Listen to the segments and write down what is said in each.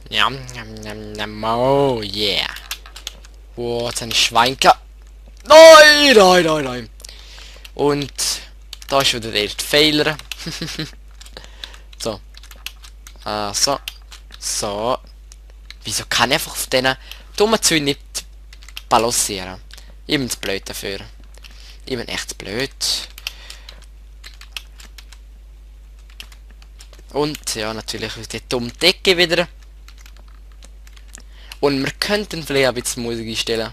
Njam, njam, njam, njam, oh yeah. Oh, jetzt ein Schweinke. Nein, nein, nein, nein. Und da ist wieder der erste Fehler. So. So. So. Wieso kann ich einfach auf diesen dummen Zäunen nicht balancieren? Ich bin zu blöd dafür. Ich bin echt zu blöd. Und ja, natürlich die dumme Decke wieder. Und wir könnten vielleicht ein bisschen Musik einstellen.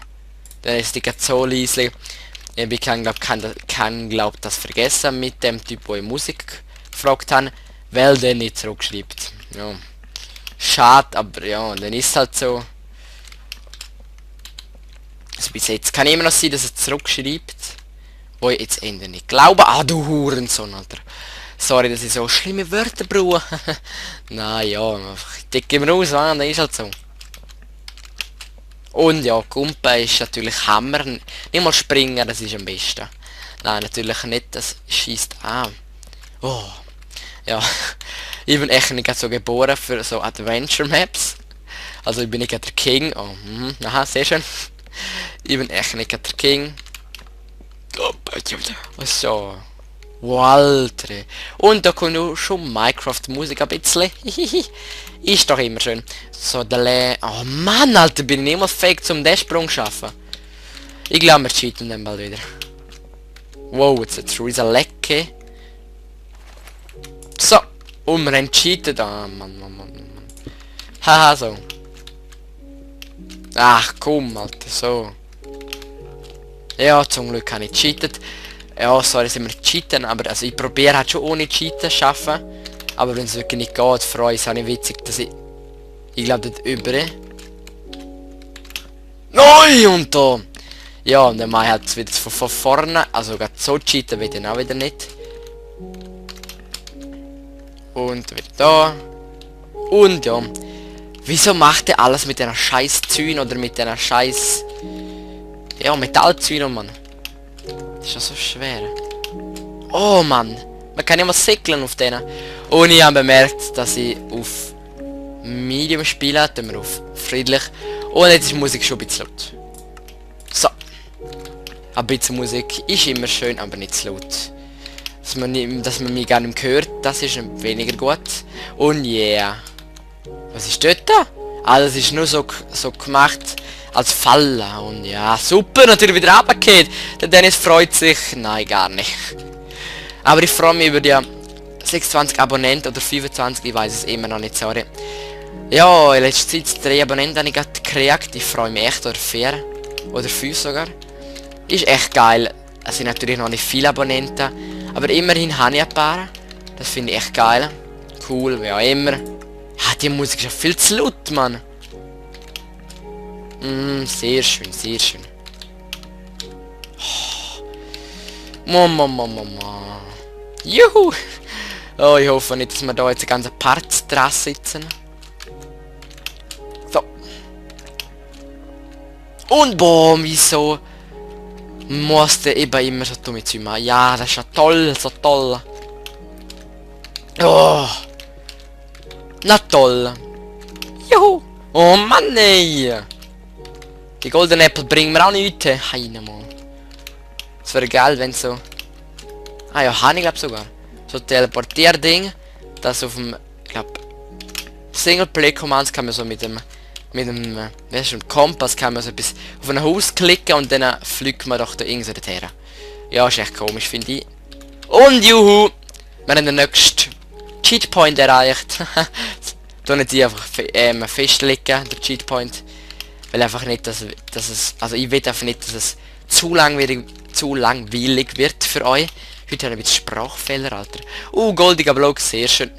Dann ist die gerade so leise. Ich kann glaub das vergessen mit dem Typ, wo ich Musik gefragt habe, weil der nicht zurückschreibt. Ja. Schade, aber ja, dann ist es halt so. Also bis jetzt kann immer noch sein, dass er zurückschreibt. Wo ich jetzt Ende nicht glaube. Ah, du Hurensohn, Alter. Sorry, dass ich so schlimme Wörter brauche. Naja, ich decke immer raus, dann ist halt so. Und ja, Kumpen ist natürlich Hammer. Nicht mal springen, das ist am besten. Nein, natürlich nicht, das schießt an. Oh. Ja, ich bin echt nicht so geboren für so Adventure Maps. Also ich bin nicht der King. Oh, aha, sehr schön. Ich bin echt nicht der King. So. Walter. Und da kommt auch schon Minecraft-Musik ein bisschen. Ist doch immer schön. So, der oh Mann, Alter, bin ich niemals fähig zum den Sprung schaffen. Ich glaube, wir cheaten dann bald wieder. Wow, jetzt ist eine Lecke. So. Und wir haben cheatet. Ah, Mann. Haha, so. Ach, komm, Alter, so. Ja, zum Glück habe ich cheatet. Ja, sorry, sind wir cheaten, aber also ich probiere halt schon ohne Cheaten zu schaffen. Aber wenn es wirklich nicht geht, freue ich mich auch nicht witzig, dass ich glaube dort über. Nein, und da. Ja, und dann mache ich halt wieder von vorne. Also gerade so cheaten will ich dann auch wieder nicht. Und wieder da. Und ja. Wieso macht er alles mit einer scheiß Zäune oder mit einer scheiß... Ja, Metallzäune, Mann. Das ist ja so schwer. Oh Mann. Man kann ja mal säckeln auf denen. Und ich habe bemerkt, dass ich auf Medium spiele, dann wir auf friedlich. Und jetzt ist die Musik schon ein bisschen laut. So. Ein bisschen Musik ist immer schön, aber nicht zu laut. Dass man mich gar nicht hört, das ist weniger gut. Und yeah. Was ist dort da? Ah, das ist nur so gemacht als Falle. Und ja, super, natürlich wieder runtergeht. Der Dennis freut sich. Nein, gar nicht. Aber ich freue mich über die 26 Abonnenten oder 25, ich weiß es immer noch nicht, sorry. Ja, in letzter Zeit 3 Abonnenten habe ich gerade gekriegt. Ich freue mich echt, oder 4. Oder 5 sogar. Ist echt geil. Es sind natürlich noch nicht viele Abonnenten. Aber immerhin habe ich ein paar. Das finde ich echt geil. Cool, wie auch immer. Ja, die Musik ist ja viel zu laut, Mann. Sehr schön, sehr schön. Oh. Mama. Juhu! Oh, ich hoffe nicht, dass wir da jetzt eine ganze Part dran sitzen. So. Und boom, wieso musste eben immer so dumme Zeug machen? Ja, das ist ja toll, so toll. Oh. Na toll. Juhu. Oh Mann, ey. Die Golden Apple bringen mir auch nichts. Heine mal. Es wäre geil, wenn so... Ah ja, habe ich glaube sogar. So Teleportier-Ding. Das auf dem... Ich glaube... Singleplay-Commands kann man so mit dem... Wie heißt schon, Kompass kann man so etwas auf ein Haus klicken und dann fliegt man doch da irgendwo dorthin. Ja, ist echt komisch, finde ich. Und juhu! Wir haben den nächsten Cheatpoint erreicht. Da nicht einfach festlegen, der Cheatpoint. Weil einfach nicht, dass es... Also ich will einfach nicht, dass es zu langweilig wird für euch. Heute habe ich ein bisschen Sprachfehler, Alter. Goldiger Block, sehr schön.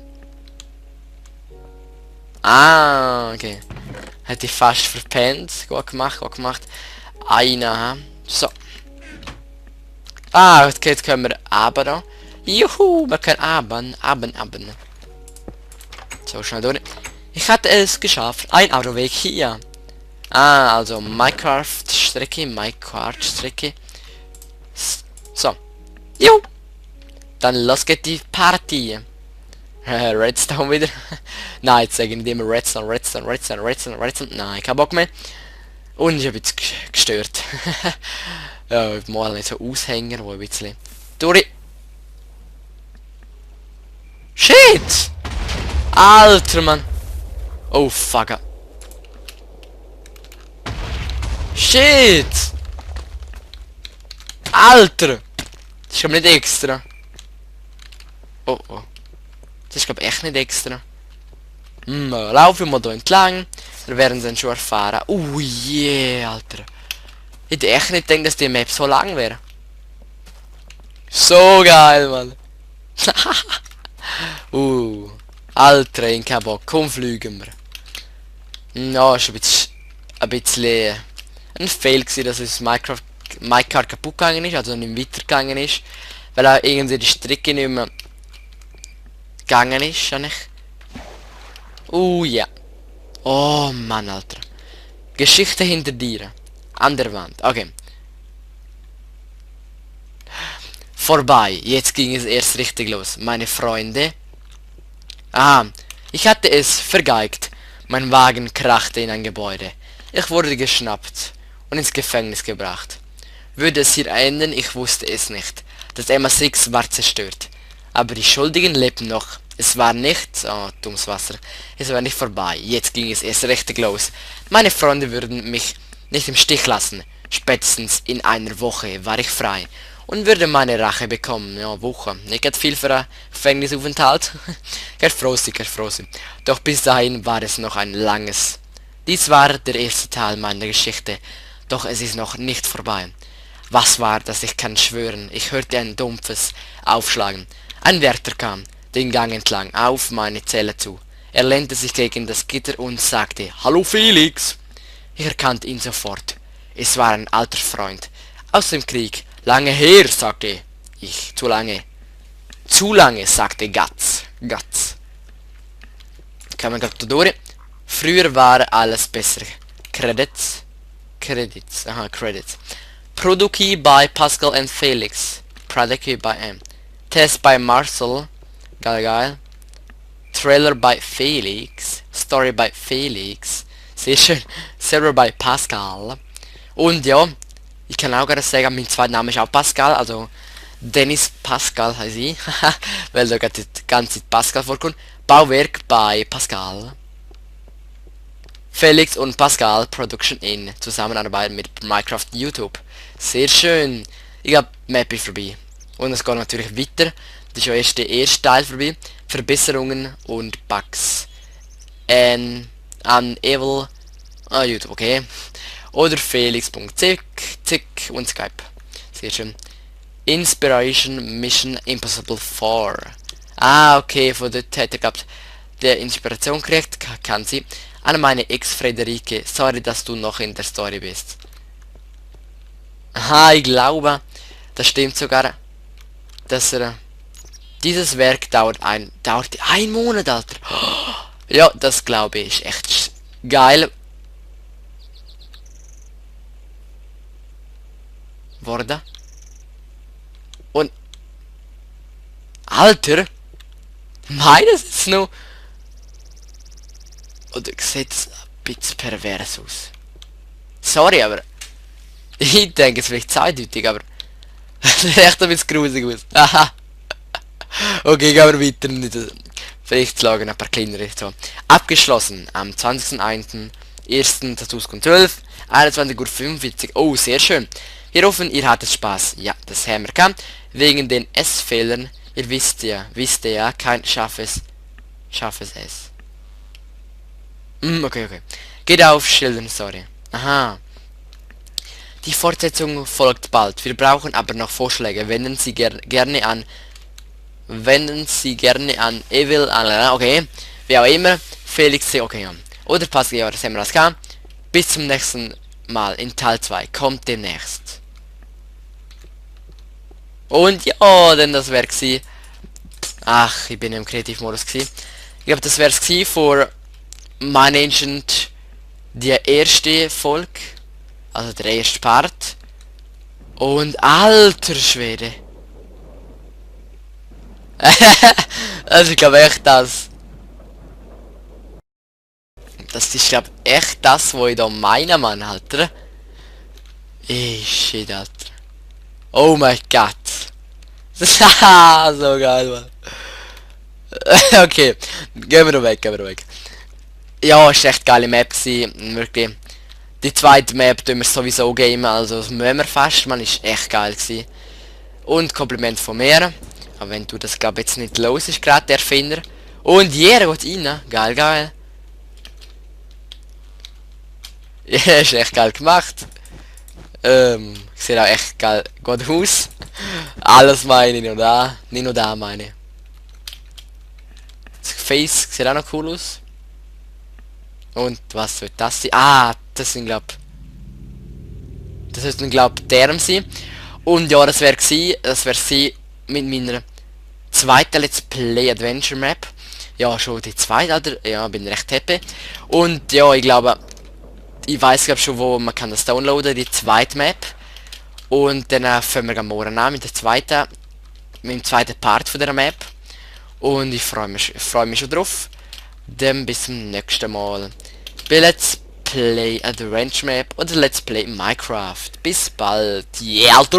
Ah, okay. Hätte ich fast verpennt. Gut gemacht. Einer. So. Ah, okay, jetzt können wir aber da. Juhu, wir können aber. So, schnell durch. Ich hatte es geschafft. Ein Autoweg hier. Ah, also Minecraft-Strecke, Minecraft-Strecke. So. Jo. Dann los geht die Party. Redstone wieder. Nein, jetzt sage ich nicht immer Redstone, Redstone, Redstone, Redstone, Redstone. Nein, kein Bock mehr. Und ich habe jetzt gestört. Ja, mal nicht so Aushänger, wo ein bisschen... Durch. Shit! Alter, Mann. Oh, fuck. Shit! Alter! Das ist glaub nicht extra. Oh, oh. Das ist glaub echt nicht extra. Laufen wir mal da entlang. Dann werden sie dann schon erfahren. Oh yeah, Alter. Ich hätte echt nicht gedacht, dass die Map so lang wäre. So geil, Mann. Alter, ich hab Bock. Komm, fliegen wir. Ja, ist ein bisschen ein Fail gewesen, dass es Minecraft kaputt gegangen ist, also nicht weitergegangen ist. Weil auch irgendwie die Strecke nicht mehr gegangen ist, eigentlich. Ja. Oh Mann, Alter. Geschichte hinter dir. An der Wand. Okay. Vorbei. Jetzt ging es erst richtig los. Meine Freunde. Ich hatte es vergeigt. Mein Wagen krachte in ein Gebäude. Ich wurde geschnappt und ins Gefängnis gebracht. Würde es hier enden? Ich wusste es nicht. Das MA6 war zerstört. Aber die Schuldigen lebten noch. Es war nicht... Oh, dummes Wasser. Es war nicht vorbei. Jetzt ging es erst richtig los. Meine Freunde würden mich nicht im Stich lassen. Spätestens in einer Woche war ich frei und würde meine Rache bekommen. Ja, Woche. Nicht gerade viel für einen Gefängnisaufenthalt. Geht froh sein. Doch bis dahin war es noch ein langes. Dies war der erste Teil meiner Geschichte. Doch es ist noch nicht vorbei. Was war das? Ich kann schwören. Ich hörte ein dumpfes Aufschlagen. Ein Wärter kam den Gang entlang auf meine Zelle zu. Er lehnte sich gegen das Gitter und sagte: Hallo Felix! Ich erkannte ihn sofort. Es war ein alter Freund. Aus dem Krieg. Lange her, sagte ich. Zu lange. Zu lange, sagte Gatz. Kann man gerade durch. Früher war alles besser. Credits. Credits. Produki by Pascal and Felix. Produki by M. Test by Marcel. Geil. Trailer by Felix. Story by Felix. Sehr schön. Server by Pascal. Und ja, ich kann auch gerade sagen, mein zweiter Name ist auch Pascal, also Dennis Pascal heißt ich. Weil da gerade die ganze Zeit Pascal vorkommt. Bauwerk bei Pascal. Felix und Pascal Production in Zusammenarbeit mit Minecraft YouTube. Sehr schön. Ich glaube, Map ist vorbei. Und es geht natürlich weiter. Das ist ja erst der erste Teil vorbei. Verbesserungen und Bugs. An Evil YouTube, okay. Oder Felix.zick und Skype. Sehr schön. Inspiration Mission Impossible 4. Okay, von dort hat er gehabt, der Inspiration kriegt, kann sie. An meine Ex Frederike, sorry, dass du noch in der Story bist. Ich glaube, das stimmt sogar, dass dieses Werk dauert ein Monat, Alter. Ja, das glaube ich, echt geil. Wurde. Und Alter, meines ist noch. Oder sieht es ein bisschen pervers aus. Sorry, aber ich denke es vielleicht zweideutig, aber das sieht echt ein bisschen gruselig aus. Aha. Okay, gehen wir weiter. Vielleicht schlagen ein paar kleinere. So. Abgeschlossen am 20.01.2012, 21:45 Uhr. Oh, sehr schön. Wir hoffen, ihr hattet Spaß. Ja, das haben wir gehabt. Wegen den S-Fehlern. Ihr wisst ja, kein scharfes S. Okay. Geht auf, schildern, sorry. Aha. Die Fortsetzung folgt bald. Wir brauchen aber noch Vorschläge. Wenden Sie gerne an Evil, okay. Wie auch immer. Felix, okay. Oder Pascal, ja, das haben wir das gehabt. Bis zum nächsten Mal in Teil 2. Kommt demnächst. Und ja, denn das wäre gsi. Ach, ich bin im Kreativmodus gsi. Ich glaube, das wäre es gsi für mein Ancient die erste Folge, also der erste Part. Und alter Schwede. Also ich glaube echt das. Das ist glaube echt das, wo ich da meine, Mann, Alter. Shit, Alter. Oh mein Gott. So geil, Mann. Okay, gehen wir noch weg, gehen wir noch weg. Ja, es war echt geile Map gewesen, wirklich. Die zweite Map tun wir sowieso gamen, also das müssen wir fast, man, ist echt geil gewesen. Und Kompliment von mir. Aber wenn du das glaube jetzt nicht los ist, gerade der Erfinder. Und jeder geht rein. Geil, geil. Ja, ist echt geil gemacht. Sieht auch echt geil gut aus. Alles meine ich noch da. Nicht nur da meine. Das Face sieht auch noch cool aus. Und was wird das sein? Ah, das sind glaub. Das sollte glaub der sein. Und ja, das wäre sie mit meiner zweiten Let's Play Adventure Map. Ja, schon die zweite, oder? Ja, bin recht happy. Und ja, ich glaube, ich weiß glaube schon, wo man kann das downloaden, die zweite Map. Und dann fangen wir morgen an mit der zweiten, mit dem zweiten Part von der Map. Und ich freue mich schon drauf. Dann bis zum nächsten Mal bei Let's Play Adventure Map oder Let's Play Minecraft. Bis bald. Yeah, Alter!